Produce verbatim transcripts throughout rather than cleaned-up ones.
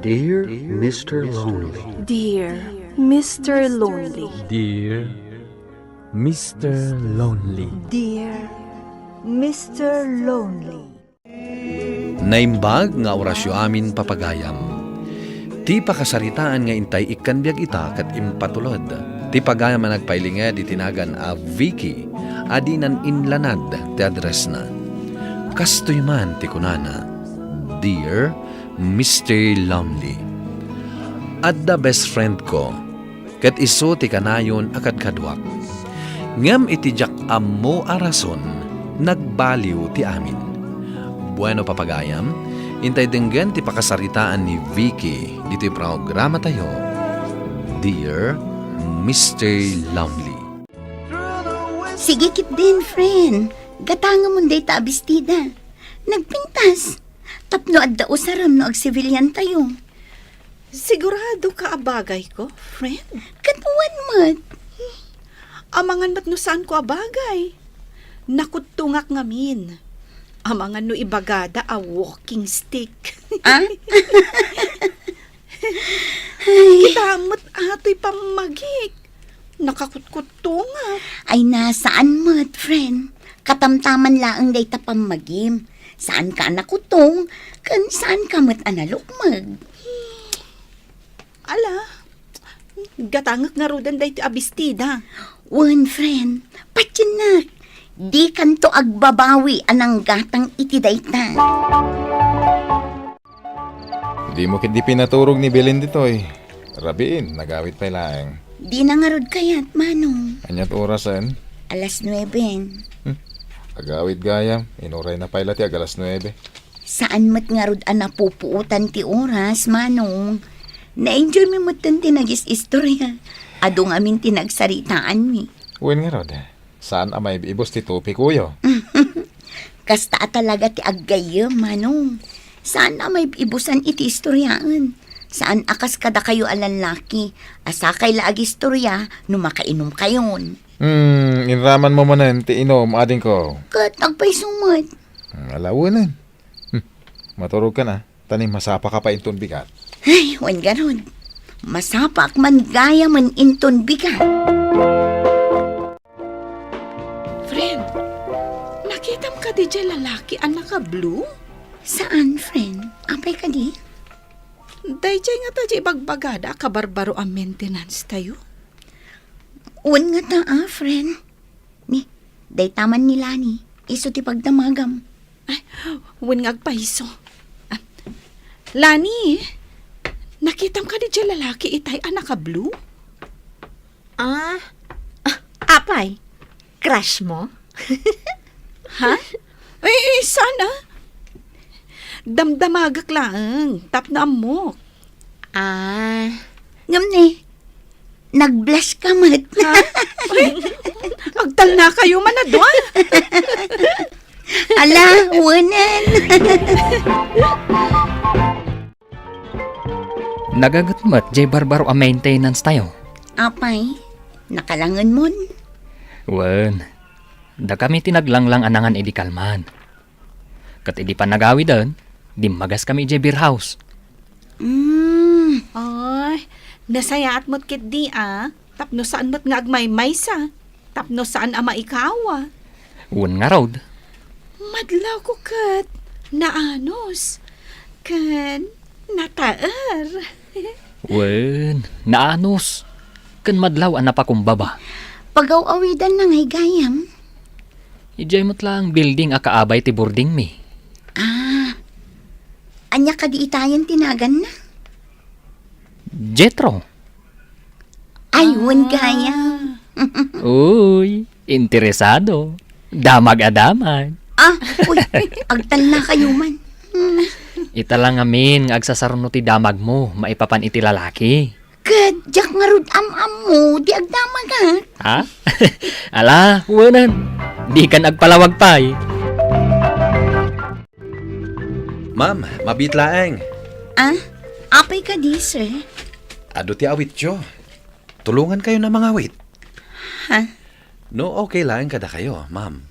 Dear Mister Lonely. Dear Mister Lonely. Dear Mister Lonely. Dear Mister Lonely. Naimbag nga orasyo amin, papagayam. Ti pakasaritaan nga intay ikkan biag ita ket impatulod. Ti pagayam a nagpailinged iti nagan a Vicky a dinan inlanad ti addressna. Kastoy man ti kunana, Dear Mister Lonely, adda best friend ko, ket isu ti kanayon a kadkaduak. Ngem iti diak ammo a rason, nagbaliw ti amin. Bueno, papagayam, intay denggen ti pakasaritaan ni Vicky ditoy programatayo, Dear Mister Lonely. Sige ketdin, friend. Gatangamon dayta a bestida. Nagpintas. Tapno adda usarem no agsibiliantayo. Sigurado ka a bagay ko, friend? Ket wen met. Amangan met no saan ko a bagay. Nakuttongak ngamin. Amangan no ibagada a walking stick. Ah? Ay. Kita met atoy pammagik. Nakakutkuttongak. Ay, na, saan met, friend. Katamtaman laeng dayta pammagim. Saanka a nakutong, ken saanka met a nalukmeg. Ala, gatangek ngaruden daytoy a bestida. Wen, friend, patiennak. Dikanto agbabawi a nanggatang iti dayta. Dimo ketdi pinaturog ni Belen ditoy. Rabiin, nagawid pay laeng. Dina ngarud kayat, Manong. Aniat orasen? Alas nueben. Hmm. Agawid gayam, inurayna pay la ti ag-alas nuebe. Saan met ngarud a napupuotan ti oras, Manong. Na-enjoy mi metten ti nagis-istorya. Adu ngamin ti nagsaritaanmi. Wen ngarud, saan a maib-ibus ti topikoyo. Kasta a talaga ti aggayyem, Manong. Saan a maib-ibusan iti istoryaen. Saan a kas kadakayo a lallaki, a sakay la agistorya no makainomkayon. Hmm, inraman mo manen ti inom, adingko. Ket agpayso met. Hmm, ala wen. Hmm, maturogkan a, ta ni masapaka pay inton bigat. Ay, wen garud. Masapaak man gayamen inton bigat. Friend, nakitam kadi diay lalaki a naka-blue? Saan, friend? Apay kadi? Daydiay ngata diay ibagbagada a kabarbaro a maintenance tayo? Wen ngata a, friend. Ni, dayta man ni Lani. Isu ti pagdamagam. Ay, wen nga agpayso. Ah, Lani, nakitam kadi diay lalaki itay a naka-blue? Ah, ah, apay, crush mo? Ha? Eh, eh, saan a? Damdamagak laeng, tapno ammok. Ah. Ngem ni, nag-blush ka met. Ha? Ay, agtalnakayo man a dua. Ala, wenen. Nagaget met diay barbaro a maintenance tayo. Apay, nakalangen mon? Wen, dakami ti naglanglang a nangan idi kalman. Ket idi pannagawiden, dimmagas kami idiay beer house. Mm. Ay, nasayaat met ketdi a, tapno saan met nga agmaymaysa, tapno saan a maikawa. Wen ngarud. Madlawko ket naanus, ken nataer. Wen, naanus, ken madlaw a napakumbaba. Pagaw-awidanna ngay gayam. Idiay met laeng building a kaabay ti boardingmi. Ah. Ania kadi itayen ti naganna? Jethro. Ay, wen gayam. Uy, interesado. Damag a damag. Ah, uy, agtalnakayo man. Hmm. Ita la ngamin nga agsasarno ti damagmo maipapan iti lalaki. Ket diak ngarud am-ammo ti agdamagak. Ha? Ala, wenen. Dikan agpalawag pay. Ma'am, mabiit laeng. Ah, apay kadi, sir? Adu ti awityo. Tulongankayon a mangawit. Ha? No okay laeng kadakayo, ma'am.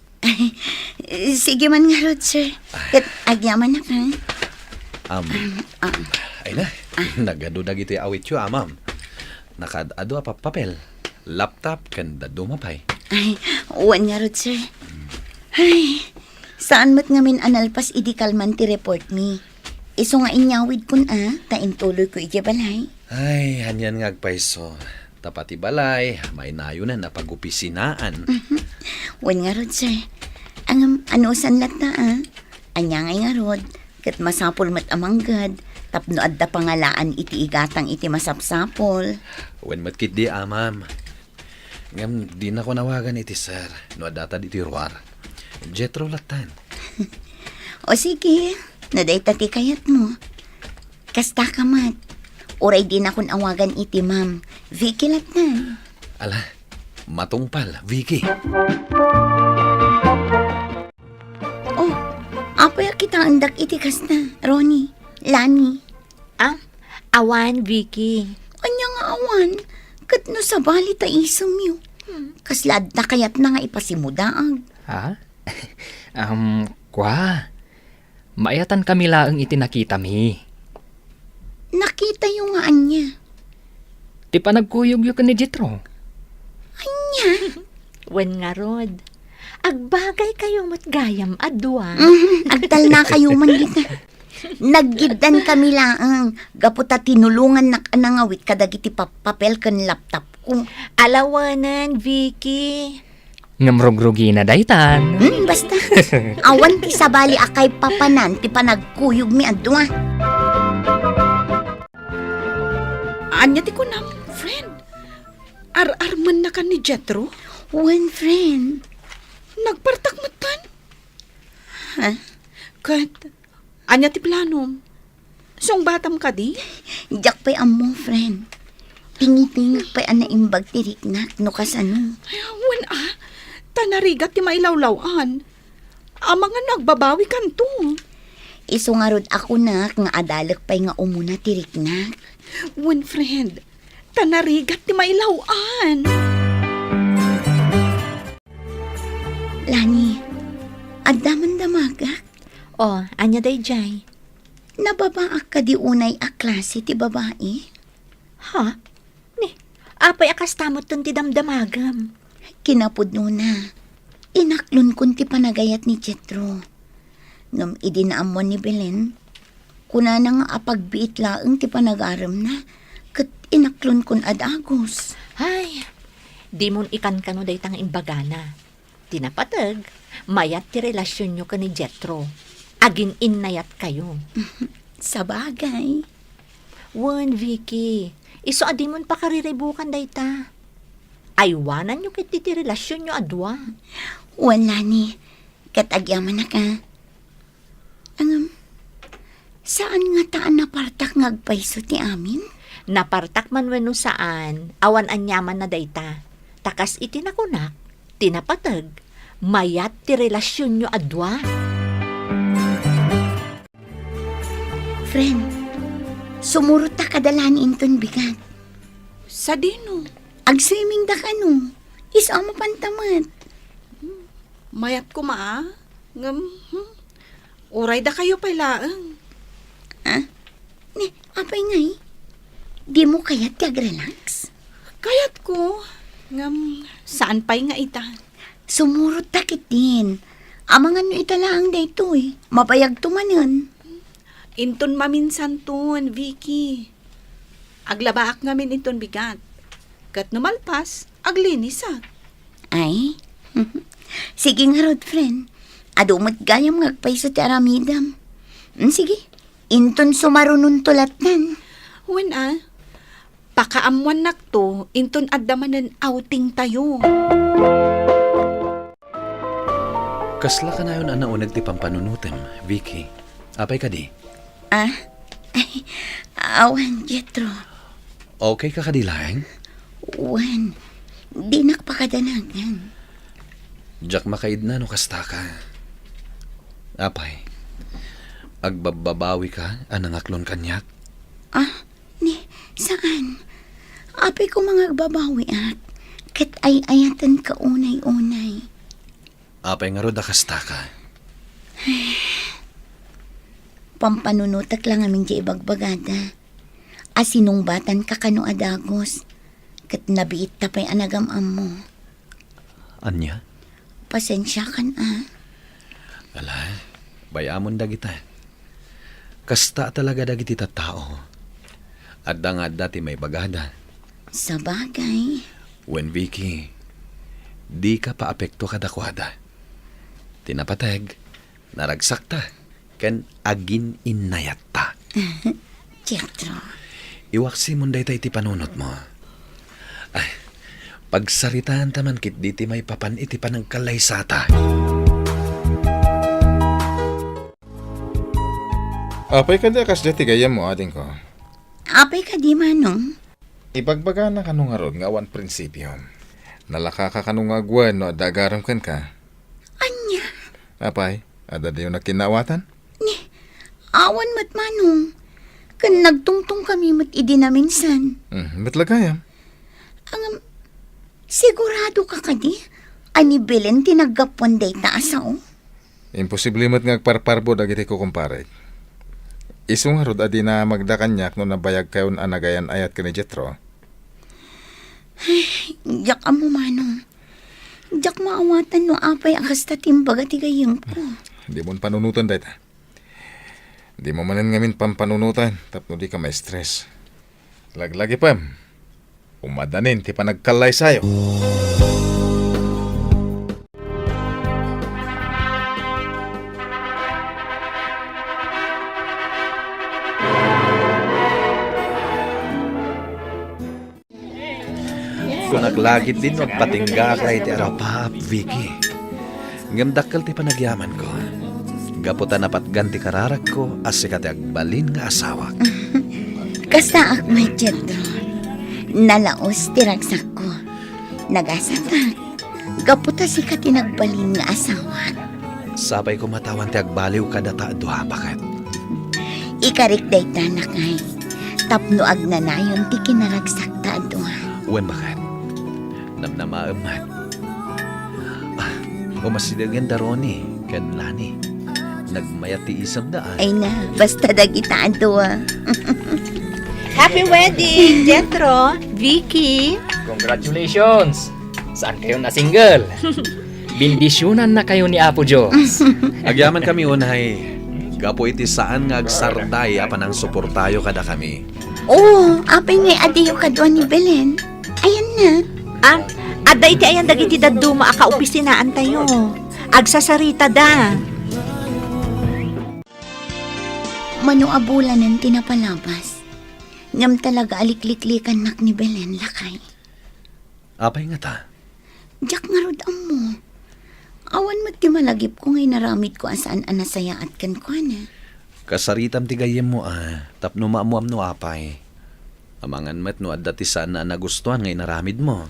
Sige man ngarud, sir. Ket agyamanak, ha? Um, Um, um. Ay na, nagadu dagiti awityo, Amam. Nakaad-adu a pappapel, laptop, ken dadduma pay. Ay, wen ngarud, sir. Ay, saan met ngamin a nalpas idi kalman ti report mi. Isu nga inyawidkon a, ta intuloyko idiay balay. Ay, anian nga agpayso. Ta pati balay, mainayonan a pagopisinaan. Mhm. Wen ngarud, sir. Ngem, anusan latta a? Ania ngay ngarud, ket masapul met a mangged, tapno adda pangalaan iti igatang iti masapsapul. Wen met ketdi, Amam. Ngem dinakon awagan iti sir, no addatad iti ruar. Jetro lattan. O sige, no dayta ti kayatmo. Kasta ka met. Uray dinakon awagan iti ma'am. Vicky lattan. Ala, matungpal, Vicky. Oh, apay a kitaendak iti kasta, Ronnie, Lani? Ah, awan, Vicky. Ania nga awan? Ket no sabali ta isemyo. Hmm. Kasla adda kayatna nga ipasimudaag? Ha? Um, kwa. Maayatan kami laeng iti nakitami. Nakitayo nga ania? Ti panagkuyogyo ken ni Jetro. Ania? Wen ngarud, agbagaykayo met gayam a dua. Mhm, agtalnakayo man dita. Naggiddaan kami laeng gapu ta tinulongannak a nangawit kadagiti pappapel ken laptopko. Ala wen, Vicky. Ngem rugrugina daytan. Hmm, basta. Awan ti sabali a kaipapanan ti panagkuyogmi a dua. Ania ti kunam, friend? Ar-armennakan ni Jetro? Wen, friend. Nagpartak metten? Ha? Ket, ania ti planom? Sungbatam kadi? Diak pay ammo, friend. Tingitingek pay a naimbag ti riknak no kasano. Ay, wen a, ta narigat ti mailawlaw-an. Amangan no agbabawikanto. Isu ngarud a kunak nga adalek pay nga umuna ti riknak. Wen, friend, ta narigat ti mailaw-an. Lani, adda man damagak? O, ania daydiay? Nababaak kadi unay a klase ti babai? Ha? Ni, apay a kasta metten ti damdamagam? Kinapudnona, inaklonkon ti panagayat ni Jetro. Ngem idi naammuan ni Belen, kunana nga apagbiit laeng ti panagaremna, ket inaklonkon a dagus. Ay, dimon ikankano dayta nga imbagana. Ti napateg, mayat ti relasionyo ken ni Jetro. Agin-innayatkayo. Sabagay. Wen, Vicky, isu a dimon pakariribukan dayta. Aywananyo ketdi ti relasionyo a dua. Wen, Lani, ket agyamanak a. Ngem, saan ngata a napartak nga agpayso ti amin? Napartak man wenno saan, awan aniamanna dayta. Ta kas iti nakunak, ti napateg, mayat ti relasionyo a dua. Friend, sumurot ta kada Lani inton bigat. Sadino? Agswimming da kano. Isu a mapanta met. Mayat koma a. Ngem, hmm, uray dakayo pay laeng. Ah? Ni, apay ngay? Dimo kayat ti agrelax? Kayatko. Ngem, saan pay nga ita? Sumurot ta ketdin. Amangan no ita laeng daytoy. Mabayagto manen. Inton maminsanton, Vicky. Aglabaak ngamin inton bigat. Ket no malpas, aglinisak. Ay? Sige ngarud, friend. Adu met gayam nga agpayso ti aramidem. Mm, sige. Inton sumarunonto lattan. Wen a, pakaammuannakto inton adda manen outing tayo. Kasla kanayon a nauneg ti pampanunotem, Vicky? Apay kadi? Ah? Ay, awan, Jetro. Okay ka kadi laeng? Wen, dinak pakadanagan. Diak makaidna no kasta ka. Apay, agbabbabawi ka a nangaklon kaniak? Ah, ni, saan? Apay koma nga agbabawiak, ket ay-ayatenka unay-unay. Apay ngarud a kasta ka? Pampanunotek la ngamin diay ibagbagada. a sinungbatanka kano a dagus, ket nabiitta pay a nagam-ammo. Ania? Pasensiakan a. Ala, bay-amon dagita. Kasta talaga dagiti tattao. Adda nga adda ti maibagada. Sabagay. Wen, Vicky, dika paapekto kadakuada. Ti napateg, naragsakta ken agin-innayatta. Jethro. Iwaksimon dayta iti panunotmo. Ay, pagsaritaanta man ketdi ti maipapan iti panagkallaysata. Apay kadi a kasdiay ti gayyemmo, adingko? Apay kadi, Manong? Ibagbagana kano ngarud nga awan prinsipio. Nalakaka kano nga agwen no adda agarem kenka? Ania? Apay, adda diyo nagkinnaawatan? Ni, awan met, Manong. Ken nagtungtongkami met idi naminsan. Hmm, met la gayam? Ngem, siguradoka kadi a ni Belen ti naggapuan dayta a sao? Imposible met nga agparparbo dagiti kukumparek. Isu ngarud a dina magda kaniak no nabayagkayon a nagayan-ayat ken ni Jethro. Ay, diak ammo, Manong. Diak maawatan no apay a kasta ti imbaga ti gayyemko. Dimon panunoten dayta. Dimo manen ngamin pampanunoten tapno dika ma-stress. Laglagipem, umadanin ti panagkallaysayo. Kunak la ketdi no agpatinggaak iti arapaap, Vicky. Ngem dakkel ti panagyamanko, gapu ta napatgan ti kararagko a sika ti agbalin nga asawak. Kastaak met, Jethro. Nalaus ti ragsakko. Nagasatak. Gapu ta sika ti nagbalin nga asawak. Sapay koma ta awan ti agbaliw kadata a dua, baket. Ikarik dayta, lakay, tapno agnanayon ti kinaragsakta a dua. Wen, baket. Namnamaem met. Ah, umasidegen da Ronnie ken Lani. Nagmayat ti isemda, a. Ay na, basta dagita a dua. Happy wedding, Jethro, Vicky. Congratulations! Saan kayo na single? Bendisyonannakayo ni Apo Dios. Agyaman kami unay, gapu iti saan nga agsarday a panangsuportayo kadakami. Oo, apay ngay adiyo kadua ni Belen? Ayanna. Ah, adda iti ayan dagiti dadduma a kaopisinaantayo. Agsasaritada. Mano a bulanen ti napalabas. Ngem talaga a likliklikannak ni Belen, lakay. Apay ngata? Diak ngarud ammo. Awan met ti malagipko nga inaramidko a saan a nasayaat kenkuana. Kasaritam ti gayyemmo a, tapno maammoam no apay. Amangan met no adda ti saan a nagustuan nga inaramidmo.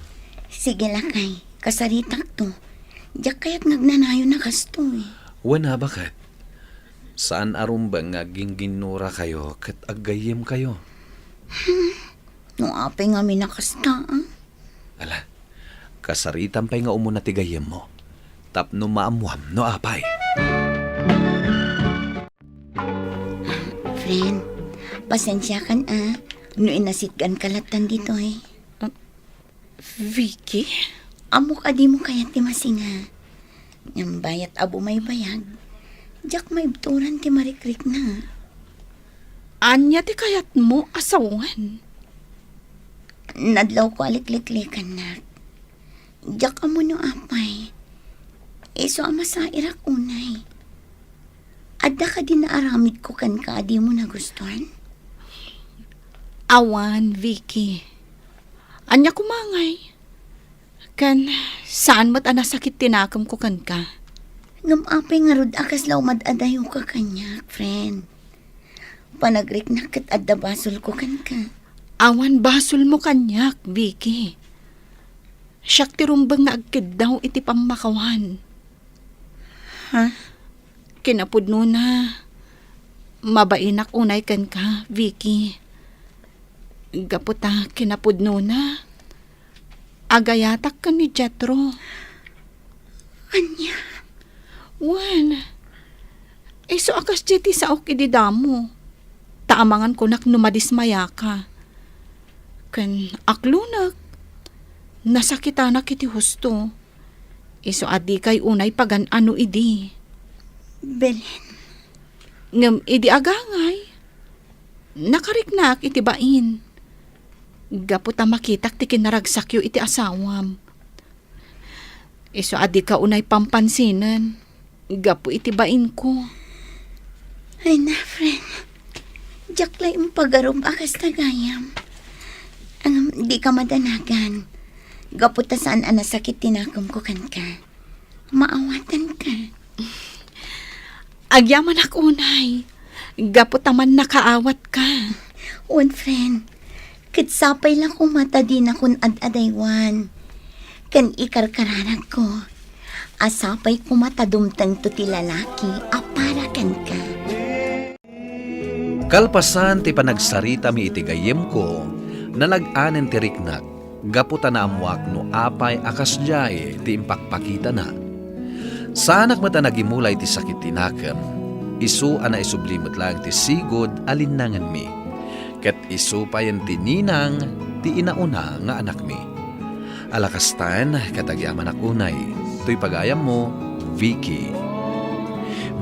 Sige, lakay, kasaritakto. Diak kayat nga agnanayon a kastoy. Wen a, baket. Saan a rumbeng nga aggingginnurakayo ket aggayyemkayo. Hmm, no apay ngamin a kasta, a? Ala, kasaritam pay nga umuna ti gayyemmo, tapno maammoam no apay. Friend, pasensiakan a, no inasitganka lattan ditoy. Vicky? Ammok a dimo kayat ti masinga. Ngem bayat a bumaybayag, diak maibturan ti marikrikna. Ania ti kayatmo a sawen? Nadlawko a likliklikannak. Diak ammo no apay. Isu a masairak unay. Adda kadi naaramidko kenka a dimo nagustuan? Awan, Vicky. Ania koma ngay? Ken saan met a nasakit ti nakemko kenka. Ngem apay ngarud a kasla umad-adayoka kaniak, friend? Panagriknak ket adda basolko kenka. Awan basolmo kaniak, Vicky. Siak ti rumbeng nga agkiddaw iti pammakawan. Ha? Kinapudnona, mabainak unay kenka, Vicky. Gapu ta kinapudnona, agayatak ken ni Jethro. Ania? Wen, isu a kasdiay ti saok idi damo. Ta amangan kunak no madismayaka. Ken aklonek, nasakitanak iti husto. Isu a dikay unay pagan-ano idi. Belen. Ngem idi agangay, nakariknaak iti bain. Gapu ta makitak ti kinaragsakyo iti asawam. Isu a dika unay pampansinen gapu iti bainko. Ay na, friend. Diak lay impagarup a kasta gayam. Ngem dika madanagan. Gapu ta saan a nasakit ti nakemko kenka. Maawatanka. Agyamanak unay. Gapu ta mannakaawatka. Wen, friend. Ket sapay la koma ta dinakon ad-adaywan. Ken ikarkararagko a sapay koma ta dumtengto ti lalaki a para kenka. Kalpasan ti panagsaritami iti gayyemko, nalag-anen ti riknak gapu ta naammoak no apay a kasdiay ti impakpakitana. Saanak met a nagimula iti sakit ti nakem, isu a naisubli met laeng ti sigud a linnangenmi. Ket isu payen ti ninang ti inauna nga anakmi. Ala kastan, ket agyamanak unay, toy pagayammo, Vicky.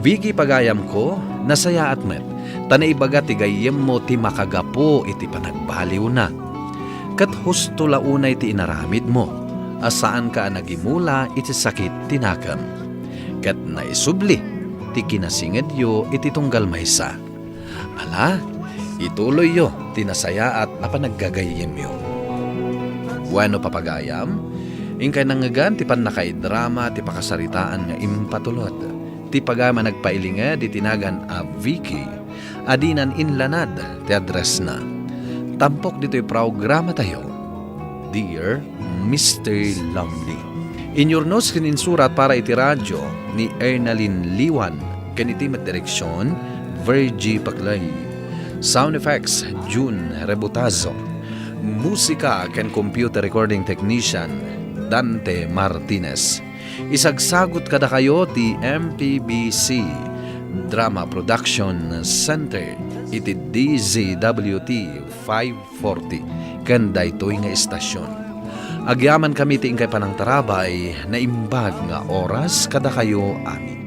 Vicky, pagayamko, nasayaat met, ta naibaga ti gayyemmo ti makagapu iti panagbaliwna. Ket husto la unay ti inaramidmo, a saanka a nagimula iti sakit ti nakem. Ket naisubli ti kinasingedyo iti tunggal maysa. Ala, ituloyyo ti nasayaat a panaggagayyemyo. Wenno, papagayam, inkay nangngegan ti pannakaidrama ti pakasaritaan nga impatulod ti pagayam a nagpailinged iti nagan a Vicky a dinan inlanad ti addressna. Tampok ditoy programatayo, Dear Mister Lonely. Inyurnos ken insurat para iti radio ni Ernalyn Liwan, ken iti met direksion, Virgie Paclay. Sound effects, June Rebutazo. Musika ken computer recording technician, Dante Martinez. Isagsagut kadakayo ti M P B C Drama Production Center iti D Z W T five forty ken daytoy nga istasion. Agyamankami ti inkay panangtarabay, naimbag nga oras kadakayo amin.